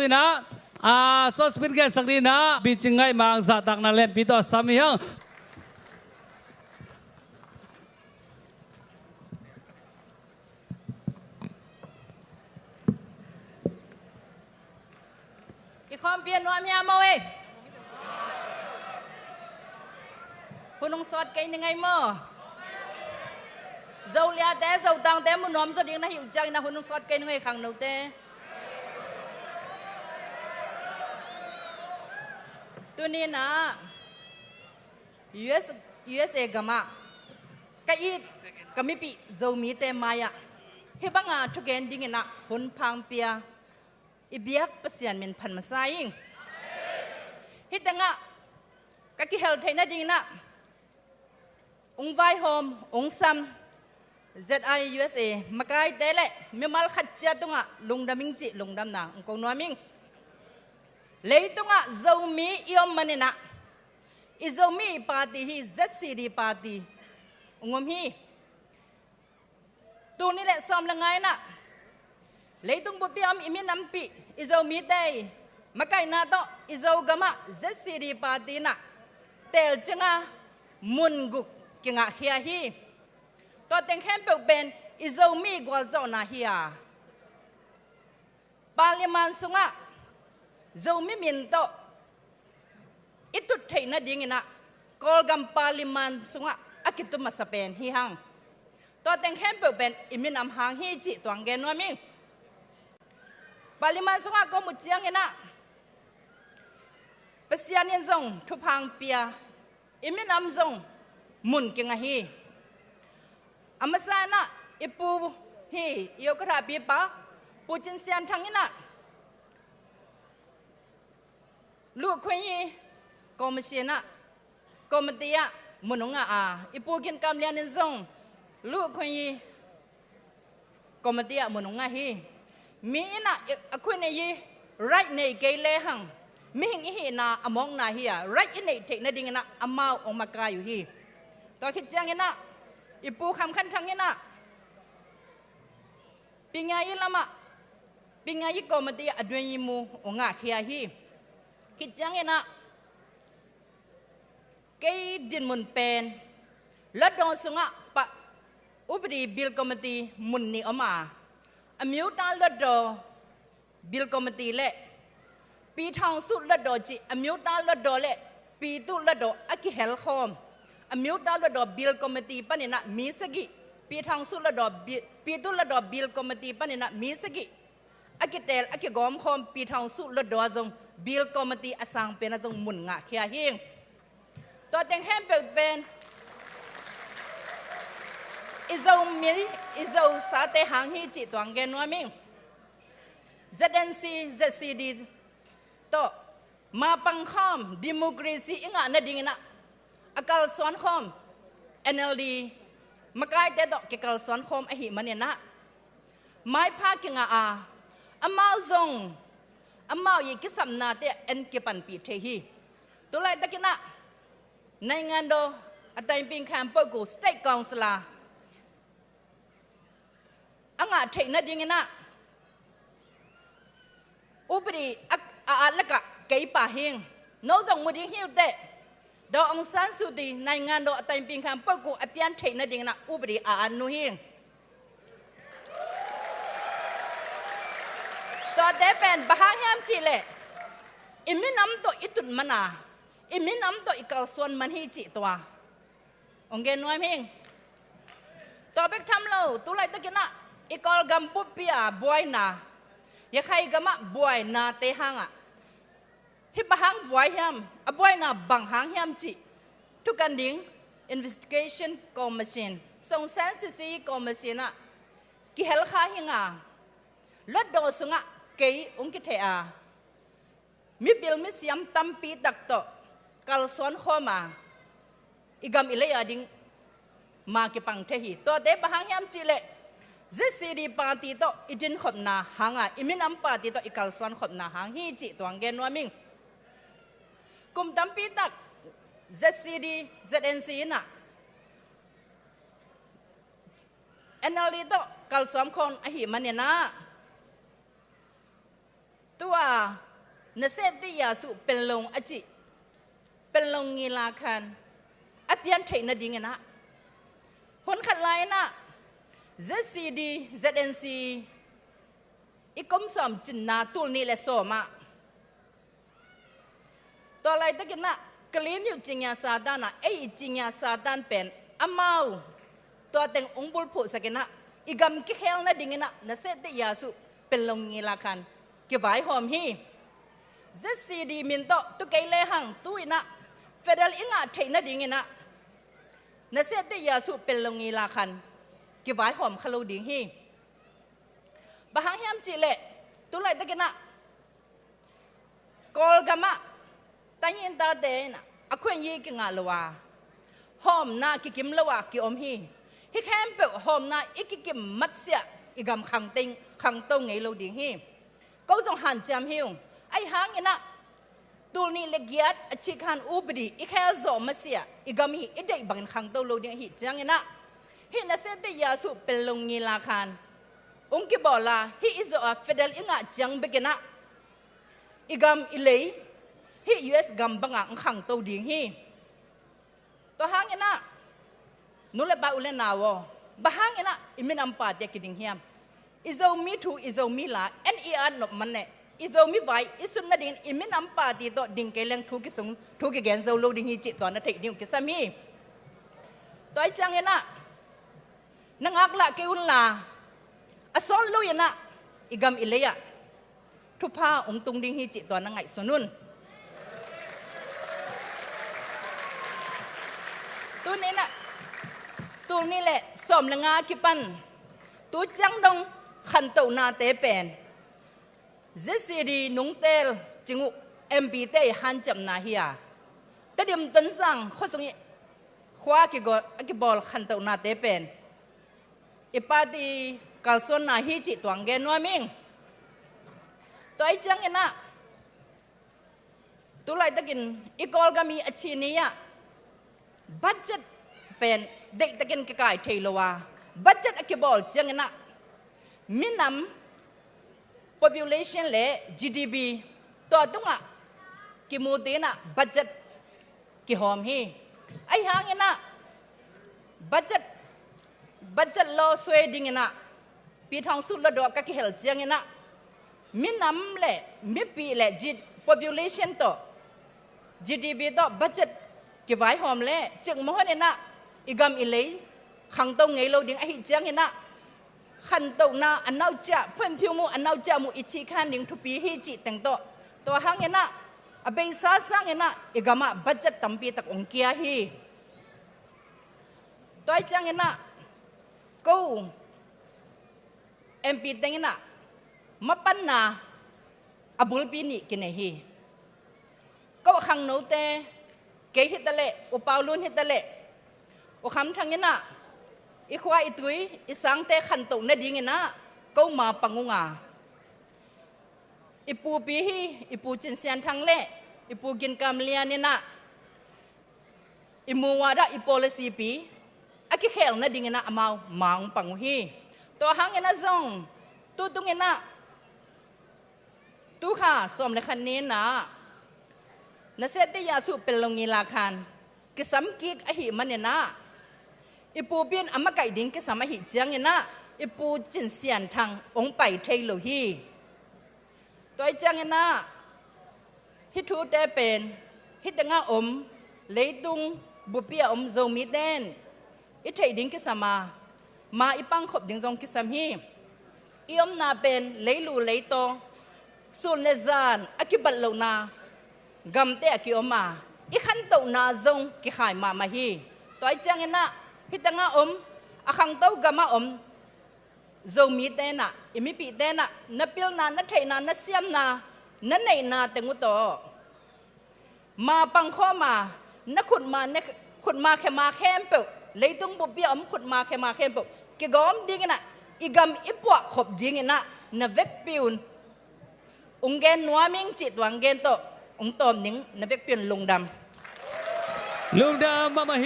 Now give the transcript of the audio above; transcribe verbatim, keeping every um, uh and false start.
Inah, a, sawt spin gensak ding inah, Pi Cing Ngaih Mang zahtakna lianpi tawh a sam hi hang. Kikhawmpih a nuam hiam aw ei? Hun hong sawt kei ning ei maw? Zoliate, Zotangte mu nuam zaw ding na hih uh ciangin ah hun hong sawt kei ning ei khangnote. Tuni inah U S, U S A gamah ka it ka mipih Zomite mai-ah hih banga thugen ding inah hun pha hong pia i biak Pasian min phat masa ing. Hih tengah ka kihel theih nading inah hong vaihawm, hong sam Z I U S A makaite le mimal khat ciat tungah lungdam ing cih lungdamna hong ko nuam ing. Leitungah Zomi i om man inah i Zomi party hi, Z C D party hong om hi. Tul nih le sawm le nga inah leitung bup-a om i minampih i Zomite i makaihna tawh i Zogamah Z C D party inah teelcinga mun guk kingahkhia hi. Tua teng khempeuh pen i Zomi gualzawhna hi a, Parliament sungah Zomi min tawh i tut theih nading inah Kawlgam Parliament sungah a kitu masa pen hi hang. Tua teng khempeuh pen i minam hang hi cih tuang gen nuam ing. Parliament sungah ka om uh ciang inah Pasian in zong thupha hong pia, i minam zong mun kingah hi. A masa inah i pu hi, i ukhathapipa Pu Cin Sian Thang inah Luh Khun Yi Commission ah, committee ah mun hong ngah a, i pu Gin Kam Lian in zong Luh Khun Yi committee ah mun hong ngah hi. Mi inah a khun ei hi, right nei kei lehang mihing i hihna a mawkna hi a, right i neih theih nading inah amau hong makai uh hi. Tua khit ciang inah i pu Kham Khan Thang inah Pi Ngai Yi lamah, Pi Ngai Yi committee ah a duan yi mu hong ngahkhia hi. Khit ciang inah kei dinmun pen Hlutdaw sungah pa, Upadi Bill Committee mun nih om a, a အမျိုးသားလွှတ်တော် Bill Committee le ပြည်ထောင်စုလွှတ်တော် cih, a အမျိုးသားလွှတ်တော် le ပြည်သူ့လွှတ်တော် a kihel khawm, အမျိုးသားလွှတ်တော် Bill Committee panin ah mi sagih, ပြည်ထောင်စုလွှတ်တော် Bill, ပြည်သူ့လွှတ်တော် Bill Committee panin ah mi sagih a kiteel, a kigawm khawm ပြည်ထောင်စုလွှတ်တော် ah zong Bill Committee a sang pen ah zong mun ngahkhia hi. Tua teng khempeuh pen i Zomi, i Zosate hang hi cih tuang gen nuam ing. Z N C, Z C D tawh mapang khawm, democracy i ngah nading inah a kalsuan khawm N L D makaite tawh kikalsuan khawm ahih manin ah maipha kingah a, amau zong amau i kisapnate ah en kipanpih thei hi. Tulaitak inah နိုင်ငံတော်အတိုင်ပင်ခံပုဂ္ဂိုလ်, State Councillor a ngah theih nading inah ဥပဒေ a, a at lakah kei pah hi ing. No zong mu ding hi uh teh, Daw Aung San Suu Kyi နိုင်ငံတော်အတိုင်ပင်ခံပုဂ္ဂိုလ် a pian theih nading inah ဥပဒေ a at uh hi ing. Tuate pen bang hang hiam cih leh i minam tawh i tut man a, i minam tawh i kalsuan man hi cih tua hong gen nuam ing. Tua bek tham lo, tulaitak inah i Kawlgam buppi a buaina, Rakhine gamah buainate hangah hih bang hang buai hiam, a buaina bang hang hiam cih thukan ding Investigation Commission, Song San Suu Kyi Commission ah kihel kha hi ing a, Hlutdaw sungah kei hong kitheh a, mipil misiam tampi tak tawh kalsuan khawm a, i gam i lei a ding ma kipang thei hi. Tuate bang hang hiam cih leh Z C D party tawh i dinkhopna hang a, i minam party tawh i kalsuan khopna hang hi cih tuang gen nuam ing. Kum tampi tak Z C D, Z N C inah N L D tawh kalsuan khawm ahih manin ah Tua Naseh Teh Yasuh Penlong a cih Penlong ngila khan a pian theih nadingin ah, hun khat lai-in ah Z C D, Z N C i kom sawm cinna tul nih le sawm ah, tua laitakin ah Kalim uh Cingya Satan ah, ei i Cingya Satan pen amau tua teng ong bulphuhsakin ah, i gam kikhel nadingin ah Naseh Teh Yasuh Penlong ngila khan kivaihawm hi. Z C D min tawh tu kei lehang tu-in ah federal i ngah theih nadingin ah Naseh Teh Yasuh Penlong ngila khan kivaihawm kha lo ding hi. Bang hang hiam cih leh, tu laitakin ah Kawlgam ah tayin tate in ah a khuenyi kingah lo a, hawmna kikim lo a kiom hi. Hih khempeuh hawmna i kikim matsia i gam khangteng khangto ngei lo ding hi. Ko zong hanciam hi ung. Ahi hangin ah tul nih le giat a cih khan upadi i khel zawh matsia i gam hi i deih bangin khangto lo ding ahih ciangin ah, hih Naseh Teh Yasuh Penlong ngila khan ong kibawl a, hih i zawh a federal i ngah ciang bekin ah i gam i lei hih U S gam banga ong khangto ding hi. Tua hangin ah nu le pa, u le nau aw, bang hangin ah i minam party a kiding hiam? I Zomi thu, i Zomi la en i at nop man leh, i Zomi vai i sut nadingin i minam party tawh ding kei leng thu kisung, thu kigen zo lo ding hi cih tua na theih ding uh kisam hi. Tua ahih ciangin ah na ngaklah kei un la, a sawt lo-in ah i gam i lei ah thupha ong tung ding hi cih tua na ngaihsun un. Tuni-in ah tul nih le sawm le nga kipan tu ciang dong khantohnate pen Z C D nungtel Cing Uh M P te i hanciamna hi a, Tedim Tonzang khuasung i khua a kigo-, a kibawl khantohnate pen i party kalsuanna hi cih tua ong gen nuam ing. Tua ahih ciangin ah tu laitakin i Kawlgam i a cini ah budget pen deihtakin kikai thei lo a, budget a kibawl ciangin ah minam population le G D P tua tungah kimutin ah budget kihawm hi. Ahi hangin ah budget, budget law suai dingin ah Pi Thawng Sut Hluttaw ka kihel ciangin ah minam le mipi le G-, population tawh G D P tawh budget kivaihawm leh cikmah honin ah i gam i lei khangto ngei lo ding ahih ciangin ah khantohna a nauciah, phuenphiu mu a nauciah mu i cih khan ding thupi hi cih teng tawh. Tua hangin ah a beisa sangin ah i gam ah budget tampi tak ong kia hi. Tua ahih ciangin ah ko M P teng in ah mapanna a bulpi nih kinei hi. Ko khangnote, kei hi ta leh, U Pau Lun hi ta leh, U Kham Thang in ah i khua i tui i sangte khantoh nadingin ah ko ma pang ung a, i pupi hi, i Pu Cin Sian Thang le i Pu Gin Kam Lian in ah i muh uh ah i policy pi a kikhel nadingin ah amau ma ong pang uh hi. Tua hangin ah zong tu tungin ah tu kha sawm le khat ni-in ah Naseh Teh Yasuh Penlong ngila khan kisam kik ahih manin ah i pupi in a makaih ding kisam ahih ciangin ah i Pu Cin Sian Thang ong pai thei lo hi. Tua ahih ciangin ah hih thute pen hih tengah om, leitung bup-pi a om Zomite in i theih ding kisam a, ma i pangkhop ding zong kisam hi. I omna pen leilu leitaw, sun le zan a kibat lohna gamte ah kiom a, i khantohna zong kikhai mahmah hi. Tua ahih ciangin ah hih tengah om, a khangto gamah om Zomite in ah, i mipihte in ah na pilna, na theihna, na siamna, na neihna teng uh tawh ma pangkhawm a, na khutma, na khutma khema khempeuh, leitung bup-pi a om khutma khema khempeuh kigawm dingin ah, i gam i puahkhop dingin ah na vekpi un ong gen nuam ing cih tua ong gen tawh ong tawm ning. Na vekpi un lungdam. Lungdam mahmah hi.